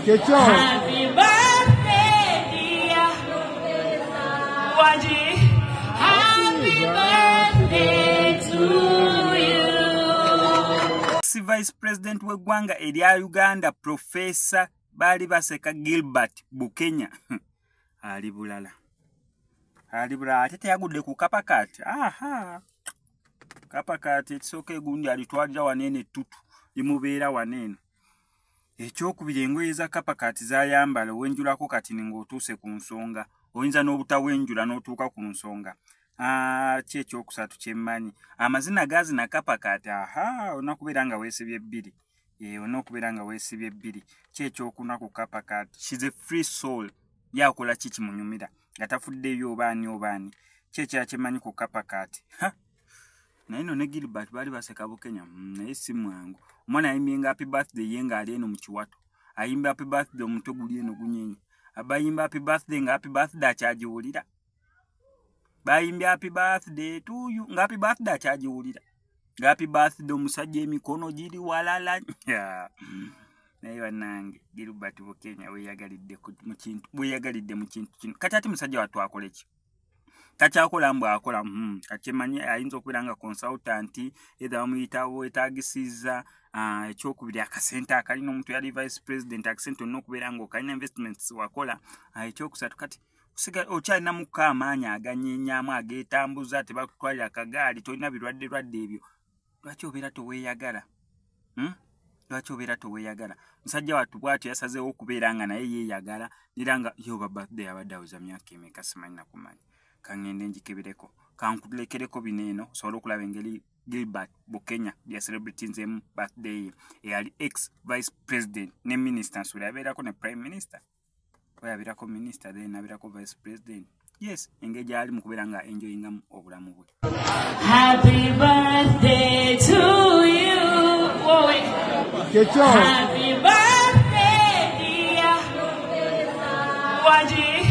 Kyekyo. Happy birthday dear Wanji. Happy birthday to you. Vice President w'eggwanga erya Uganda Professor baali baseka Gilbert Bukenya ali bulala, ali bulala ate teyagudde ku Kapakaati. Aha, Kapakaati ekisooka egundi alitwalira waneeno, ettutu limubeera waneeno. Ekyokubiri, engoye za Kapakaati zayambala owenjulako kati ng'otuuse ku nsonga, oyinza n'obutawenjula n'otuuka ku nsonga. Ki ekyokusatu kyemmanyi, amazina gazina Kapakaati. Aha, olina kubeera nga weesibye bbiri, olina okubeera nga weesibye bbiri. Ki ekyokuna ku Kapakaati, she's a free soul, yakola ki kimunyumira nga tafuddeeyo obaani obaani. Ki ekirala kyemmanyi ku Kapakaati? Naye no ne Gilbert baali baseka Bukenya, naye si mwangu. Omwana ayimbye happy birthday ye ng'ali eno mu kiwato, ayimba happy birthday omutwe guli eno gunyenya. Abayimba happy birthday nga happy birthday akyagiwulira. Bayimbye happy birthday to you nga happy birthday akyagiwulira, nga happy birthday omusajja emikono giri walala. Naye bannange, Gilbert Bukenya weyagalidde mu kintu, weyagalidde mu kintu kino. Kati ate musajja wattu akole ki? Takyakola mbw akola. Kati ayinza okubeera nga consultant either bamuyita wetagisiza. Ekyokubiri, akasente akalina omuntu yali vice president, akasente olina okubeera nga okalina, investments wakola. Ekyokusatu, kati okyalinamuko amaanyi aganyenyamu ageetambuza, tebakutwalira akagaali, tolina birwadde lwadde ebyo, lwaki obeera toweeyagala? Lwaki obeera toweeyagala? Musajja wattu bwatyo yasazeewo okubeera nga naye yeeyagala nera nga yoba birthday abadde aweza myaka emeka simanyi nakumanya. Kaŋŋende njikebireko, kankulekereko bino eno osobole okulaba engeri Gilbert Bukenya bya celebratinzemu birthday ye, eyali ex vice president ne minister. Nsuubira yabeerako ne prime minister, oba yabeerako minister then abeerako vice president. Yes, engeri gyali mu kubeera nga enjoyingamu obulamu bwe. Happy birthday to you. Whoa, wait. Kyekyo. Happy birthday dear Wanji.